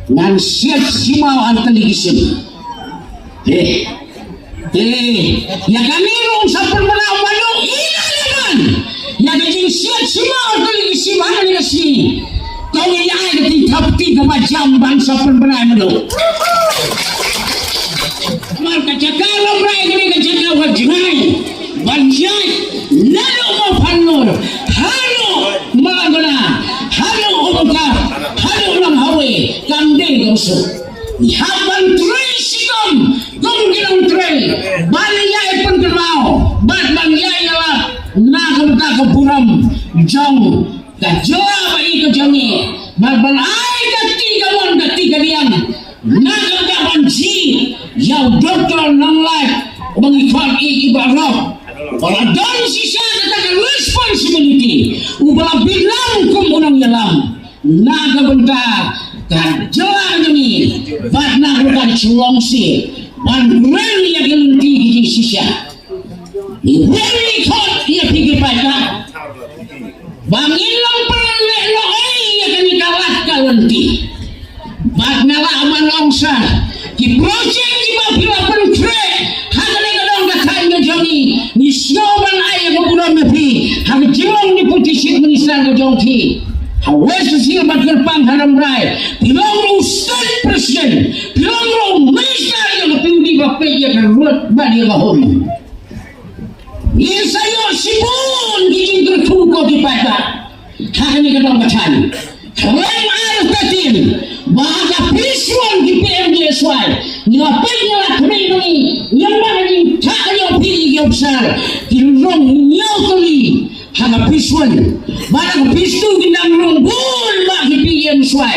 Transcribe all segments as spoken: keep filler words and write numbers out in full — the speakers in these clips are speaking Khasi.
Ngan siat sima ar tylli ki sim. Eh, eh, ïa kane ruh sa pynbna mano ina leman. Ïa ka jingsiat sima ar tylli ki sim ha kane ka sngi. Kong ïa ai ka ti thap ti kaba jam ban sa pynbna mano. Mar ka jaka Lawmrai kane ka jaka wa jngai. Ban ïaid naduh Mawphanlur haduh Malagona, haduh Umkap, haduh Nonghawi, kam dei kam suk. Hap ban trei shitom kum ki nongtrei ban ïai pynkynmaw bad ban ïai ïalap na ka bynta ka burom jong ka jylla ba ïeit ka jong ngi bad ban ai ka ti ka mon ka ti ka diang. Na ka bynta ban jied ïa u doktor nonglait uba ngi khot ïa i Bah Rob, uba la don shisha kata ka responsibility, uba la bit lang kum u nongïalam na ka bynta ka jylla jong ngi bad na ka bynta ka Shillong State ban kren ïa ki lynti ki jingshisha. Ngi wan ngi khot ïa phi ki paidbah ba ngin long pynleh noh ei ïa kane ka lad ka lynti. Bad nga lah ban ong sa ki project kiba phi la pynkhreh ha kane ka dong ka thaiñ ka jong ngi, ngi sngew ban ai ïa ka burom ïa phi ha ka jinglong Deputy Chief Minister ka jong phi. Ha West Khasi Hills bad kyrpang ha Rambrai, phi long ruh u State President, phi long ruh u Minister ïa ka pynbeit ba peit ïa ka road bad ïa ka home. Ngin sa ïoh shibun ki jingkyrkhu ko ki paidbah ha kane ka dong ka thaiñ. Khlem artatien ba ha ka phase one ki P M G S Y ngi la peit ngi la khmih ngi, ngim ba ka jingthah ka jong phi ki ophisar ki long hynñiew tylli ha ka phase one. Bad ha ka phase two kin dang long bun ba ki P M G S Y.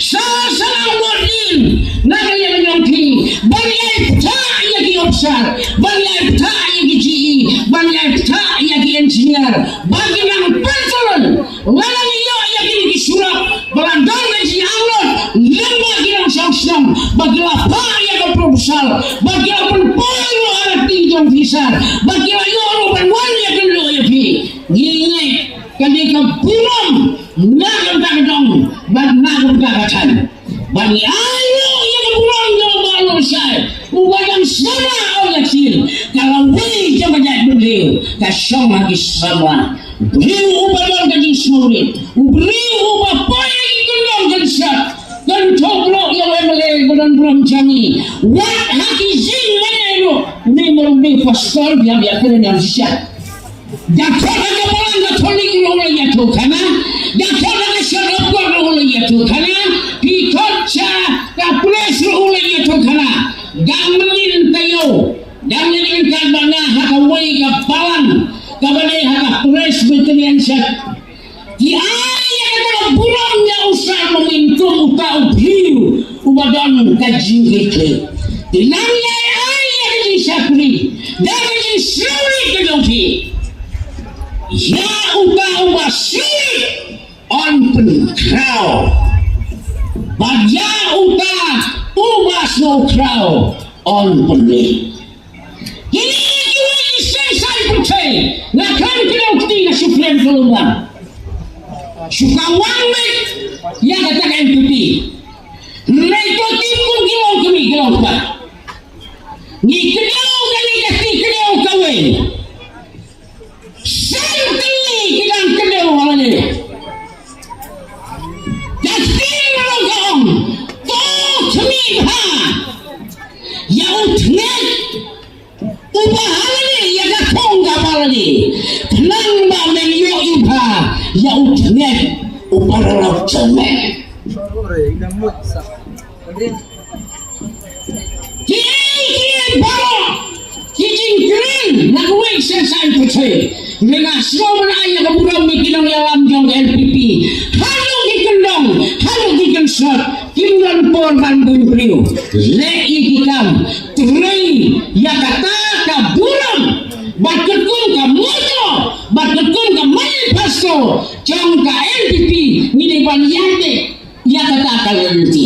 Sa sa nang bor din na ka liang jong phi ban ïai pynthah ïa ki ophisar, ban ïai pynthah ïa ki G E, ban ïai pynthah ïa ki engineer ba ki nang pynkulun. Lada ngi ïoh ïa kine ki surok ba la don ka jingangnud lem bad ki nongshong shnong ba ki la phah ïa ka proposal ba ki la pynpoi ruh ha ka kti jong phi sir ba ki la ïoh ruh ban wan ïakynduh ïa phi. Ngi ngeit ka dei ka burom na ka bynta ka dong bad na ka bynta ka thaiñ. Ba ngi ai ruh ïa ka burom jong u Bah Longshai uba dang samla ong ka ktien, ka lawei jong ka jaitbynriew ka shong ha ki samla. U briew uba don ka jingsngewrit, u briew uba poi ha ki kyndong kynshat, kynthup ruh ïa u M L A ba don burom jong ngi. Wat ha ki jingmane ruh une ma u dei pastor, biang biang kren ïa shisha. Da khot ha ka balang Katholik ruh u la ïathuhkhana. Da khot ha ka shadop ruh u la ïathuhkhana. Phi khot sha ka pres ruh u la ïathuhkhana. Dang mynnin taïew, dang mynnin katba nga ha kawei ka balang kaba dei ha ka Presbyterian Church. Ki ai ïa kata ka burom ïa u Sir Momin kum uta u briew uba don ka jingkitkhlieh. Te nang ïa ai ïa ka jingshakri da ka jingsngewrit ka jong phi. Ïa uta uba sngewrit yn pynkhraw, bad ïa uta uba sngewkhraw yn pynleit. Kine kiwei ki seng saiñ pyrthei, nga khlem kdew kti nga shu kren ka lum bang. Shu ka wan beit ïa kata ka N P P. Hynrei to tim kum ki longkmie ki longkpa, ngi kdew kane ka kti kdew kawei. Seng tylli ki dang kdew ha lade. Ka ktien ruh ka ong, to khmih bha ïa u thngeit uba ha lade, ïa ka thong kaba ha lade, khnang ba men ïohi bha ïa u thngeit u paralok jong me. Kiei kiei baroh ki jingkren na kawei ka seng saiñ pyrthei, nga sngew ban ai ïa ka burom ïa ki nongïalam jong ka N P P. Haduh ki kyndong, haduh ki kynsot, kim don por ban bun briew. Leh ïa ki kam, trei ïa kata ka burom. Bad katkum ka motto, bad katkum ka manifesto jong ka N P P, ngi dei ban ïaid ïa kata ka lynti.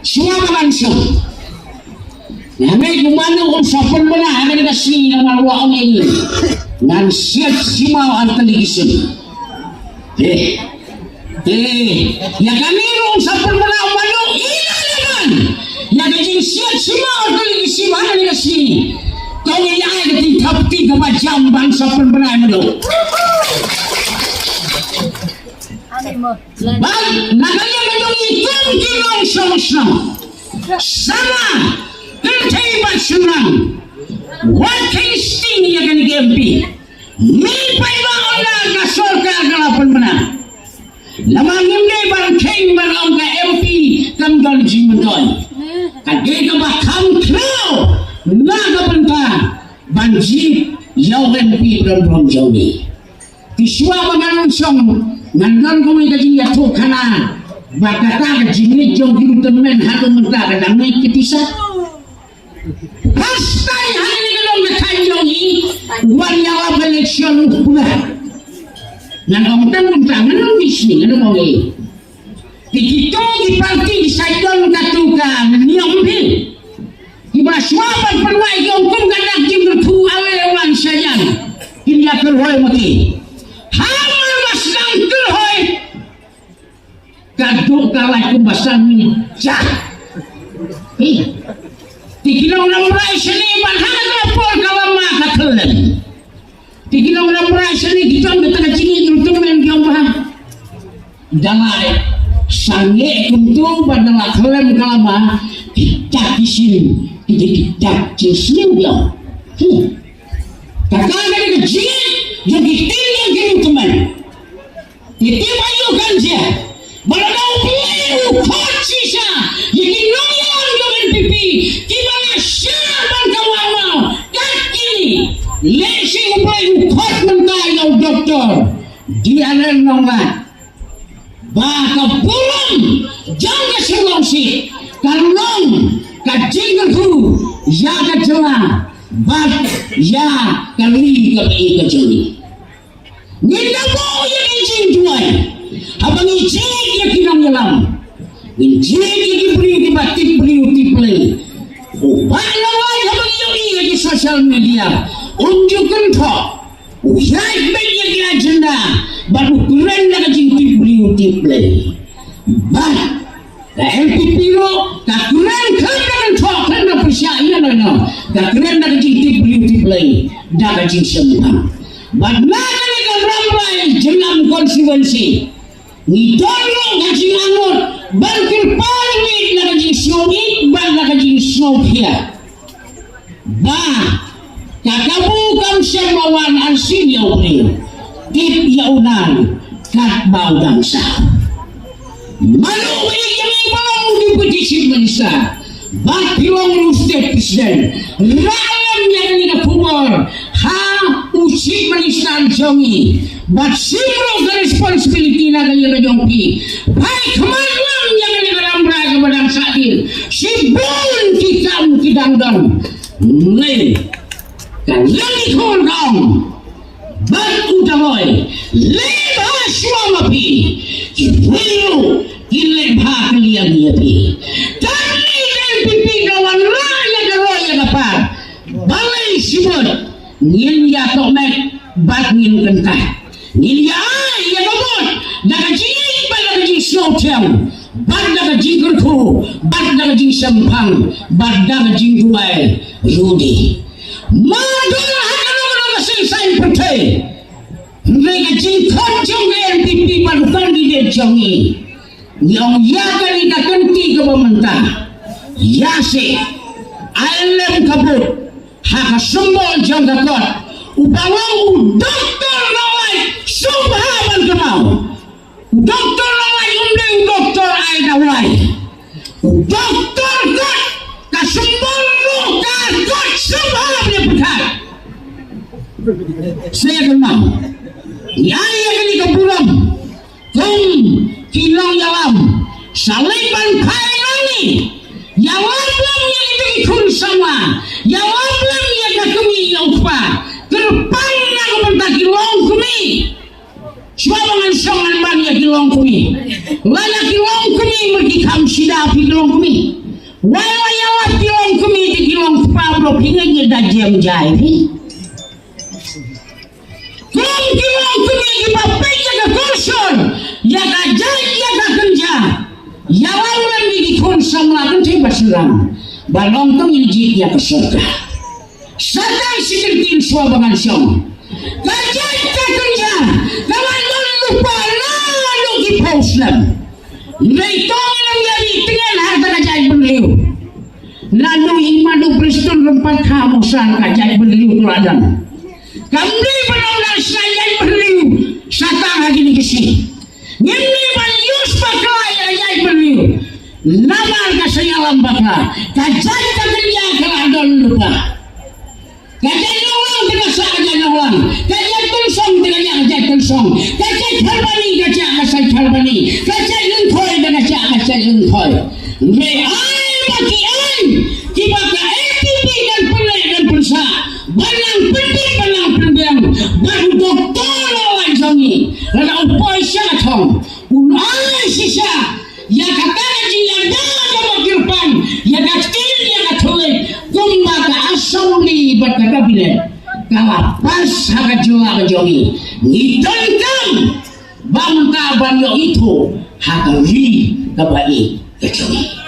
Shuwa ba ngan shong, nga mut kumno um sa pynbna ha kane ka sngi, namar u la ong ïa ngi, ngan siat sima ar tylli ki sim. Eh, Eh, ïa kane ruh sa pynbna u Mado ïa ka liman. Ïa ka jingsiat sima ka lei sima ka lei ka si. Ka ïa ai ka ting thap ting kaba jam ban sa pynbna u Mado. Ban na ka liang ka jong i kum ki nongshong shnong. Sama kynthei bad shynrang. Wat kheiñ sting ïa kane ka M P. Mih paidbah ynda ka sorkar ka la pynbna. Namar ngim dei ban kheiñ ban ong ka M P kam don jingmyntoi. Ka dei kaba kham khraw na ka bynta ban jied ïa u M P ba don burom jong ngi. Te shuwa ba ngan wan shong ngan don kawei ka jingïathuhkhana ba kata ka jingngeit jong ki ruh tymmen haduh mynta ka dang ngeit ka tisa. Hastai ha kane ka long ka thaiñ jong ngi wan ïalap election u pula. Ngan ong tang mynta ngan ong bishni ngan ong ei. Te kito ki parti ki sa don katu ka niam phi. Kiba shuwa ban pynwai ki ong kum ka dak jingkyrkhu ale wan shajan. Kin ïa kyrhoi ma ki. Hamar ba sdang kyrhoi. Ka duk ka lait kumba san minit. Jah. Hi. Te ki nong Rambrai shane ban ha ka por ka lama ka khlem. Te ki nong Rambrai shane ki jong ka ta ka jingïeit ruh tymmen ki ong ba. Da la sangeh kumto ba da la khlem ka lama. Kita ki shin. Kita kita ki shin ki ong. Hi. Ka ka ka jingïeit jong ki tin jong ki ruh tymmen. Iti ba ïoh kan jia ba lada U Blei u khot shisha ïa ki nongïalam jong N P P kiba la shah ban kawang maw kat kine. Lehse U Blei u khot mynta ïa u doktor D R L Nonglait ba ka burom jong ka Shillong State ka long ka jingkyrkhu ïa ka jylla bad ïa ka ri kaba ïeit ka jong ngi. Ngin da buh ïa ki jingduwai haba ngi jied ïa ki nongïalam. Ngin jied ïa ki briew kiba tip briew tip Blei. U Bah Nonglait haba ngi ïohi ïa ki social media um ju kynthoh. U ïaid beit ïa ki agenda bad u kren da ka jingtip briew tip Blei. Bad ka N P P ruh ka kren khlem da kynthoh khlem da pyrshah ïa lano. Ka kren da ka jingtip briew tip Blei da ka jingshemphang. Bad na kane ka Rambrai Jyrngam constituency ngi don ruh ka jingangnud ban kyrpad ïa ka jingsngewbha bad da ka jingsngewbha. Ba ka kabu kam shym ba wan arsien ïa u briew. Tip ïa u nang katba u dang sah. Mano ba ïa ka ba long u Deputy Chief Minister bad phi long u State President. Rah lem ïa kane ka khubor ha u Chief Minister jong ngi. Bad shim ruh ka responsibility na ka liang ka jong phi. Phai khmat lem ïa kane ka Rambrai kaba dang sah dien. Shibun ki kam ki dang don. Ngi ka lynti khun ka ong bad u Daloi leh bha shuwa ma phi. Ki briew ki leh bha ka liang ïa phi. Kane ka N P P ka wanrah ïa ka roi ïa ka par. Balei shibun ngin ïa tohmet bad ngin kyntait. Ngin ïa ai ïa ka vote da ka jingïeit bad da ka jingsngewthiang bad da ka jingkyrkhu bad da ka jingshemphang bad da ka jingduwai ruh de. Mardor ha kano kano ka seng saiñ pyrthei. Hynrei ka jingkhot jong ka N P P bad u candidate jong ngi. Ngi ong ïa kane ka kynti kaba mynta. Ïa shi ai lem ka vote ha ka symbol jong ka kot. U ba long u doktor dawai sngewbha ban kynmaw. U doktor dawai um dei u doktor ai dawai. U doktor kot ka symbol ruh ka kot sngewbha ban pyrkhat. Sa ïa kynmaw. Ïa ïa kane ka burom. Kum ki nongïalam sa leit ban phai nangne. Ïalap lem ïa kito ki khun samla. Ïalap lem ïa ka kmie ïa u kpa. Kyrpang na ka bynta ki longkmie. Shuwa ba ngan shong ngan ban ïa ki longkmie. Lada ki longkmie mar ki kham shida phi ki longkmie. Wai wai ïalap ki longkmie te ki longkpa bro phi ngeit da jem jai phi. Kum ki longkmie kiba peit ïa ka corruption, ïa ka jai Ïa la u lam ïa ki khun samla kynthei ba shu lam ba long tang ïa ka sorkar. Sa tang shi kyntien shuwa ba ngan shong. Ka jait ka kynja ka la don lypa naduh ki phew snem. Hynrei to ngin ym ïa ri tngen ha ka jait bynriew. Naduh i Madu Prestone Rympat Kha Mawsar ka jait bynriew ka la don. Kam dei ban ong na sha jait bynriew sa tang ha kine ki sngi. Ngim dei ban use bakla ïa jait bynriew. Namar ka sa ïalam bakla ka jait ka kynja ka la don lypa. Ka jait nonglang te ka sah ka jait nonglang, ka jait tynsong te ka jait tynsong, ka jait Kharbani ka jait ka jait Kharbani, ka jait Lyngkhoi te ka jait ka jait Lyngkhoi. Hynrei ai ba ki aiñ kiba ka N P P kan pynleh kan pynsah ban nang pyntip ban nang pynbiang bad u doktor la wan jong ngi lada u poi sha ka thong un ai shisha ïa kata ka jingïada kaba kyrpang ïa ka ktien ïa ka thylliej kumba ka Assembly bad ka Cabinet ka la pass ha ka jylla ka jong ngi. Ngi donkam ba mynta ban ïoh ithuh ha ka ri kaba ïeit ka jong ngi.